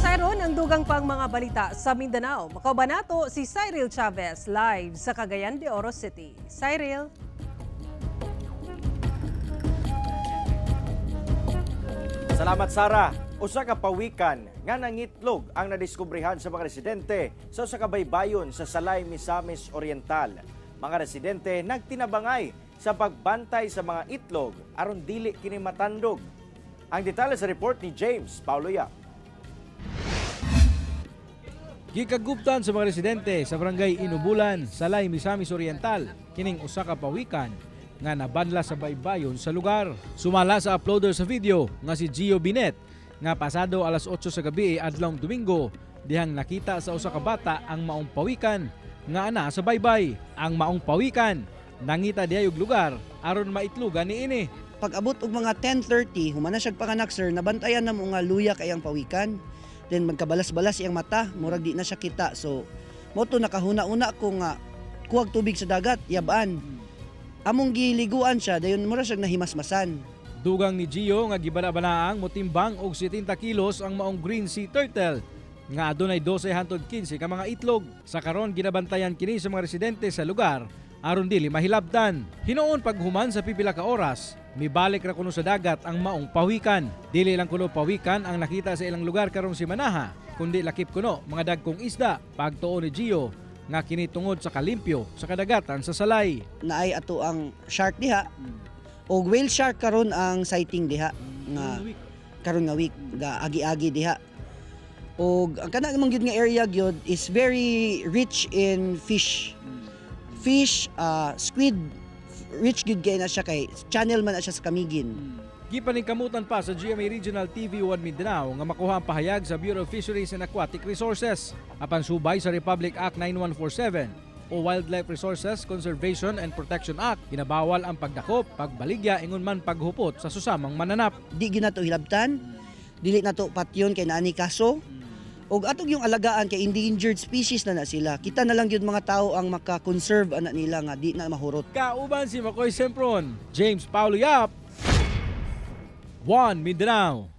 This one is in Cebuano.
Sayron ang dugang pang mga balita sa Mindanao. Makauban nato si Cyril Chavez live sa Cagayan de Oro City. Cyril? Salamat, Sara. Usa ka pawikan nga nangitlog ang nadiskubrehan sa mga residente sa usa ka baybayon sa Salay, Misamis Oriental. Mga residente nagtinabangay sa pagbantay sa mga itlog aron dili kini matandog. Ang detalye sa report ni James Paulo Yap. Gikaguptan sa mga residente sa barangay Inubulan, Salay, Misamis Oriental, kining usa ka pawikan nga nabanla sa baybayon sa lugar. Sumala sa uploader sa video nga si Gio Binet nga pasado alas 8 sa gabi adlawng Domingo dihang nakita sa usa ka bata ang maong pawikan nga ana sa baybay. Ang maong pawikan nangita diay og lugar aron maitlugan niini. Pag abot og mga 10:30, humana siya panganak, sir, nabantayan na mo nga luya kay ang pawikan. Then magkabalas-balas iyang mata, murag di na siya kita. So mo to nakahuna-una ko nga kuwag tubig sa dagat, yabaan. Among giliguan siya, dayon mura siya nahimasmasan. Dugang ni Gio nga gibana-banaang motimbang og 70 kilos ang maong green sea turtle nga adunay 12 hantod 15 ka mga itlog. Sa karon ginabantayan kini sa mga residente sa lugar aron dili mahilabtan. Hinuon paghuman sa pipila ka oras, mibalik ra kuno sa dagat ang maong pawikan. Dili lang kuno pawikan ang nakita sa ilang lugar karong simanaha, kundi lakip kuno mga dagkong isda. Pagtuo ni Gio nga kini tungod sa kalimpyo sa kadagatan sa Salay. Naay ato ang shark diha. Og whale shark karon ang sighting diha nga karon nga week ga agi-agi diha. Og ang kana man gyud nga area gyud is very rich in fish. Fish, squid, rich gyud kay na siya kay channel man na siya sa Camiguin. Gipaningkamutan pa sa GMA Regional TV 1 Mindanao nga makuha ang pahayag sa Bureau of Fisheries and Aquatic Resources apan subay sa Republic Act 9147 o Wildlife Resources Conservation and Protection Act, kinabawal ang pagdakop, pagbaligya ingon man paghupot sa susamang mananap. Di gyud nato hilabtan, dili nato patyon kay naani kaso. Og atong yung alagaan kay endangered species na na sila. Kita na lang gyud mga tao ang maka-conserve ana nila nga di na mahurot. Kauban si Makoy Sempron, James Paulo Yap, 1 Mindanao.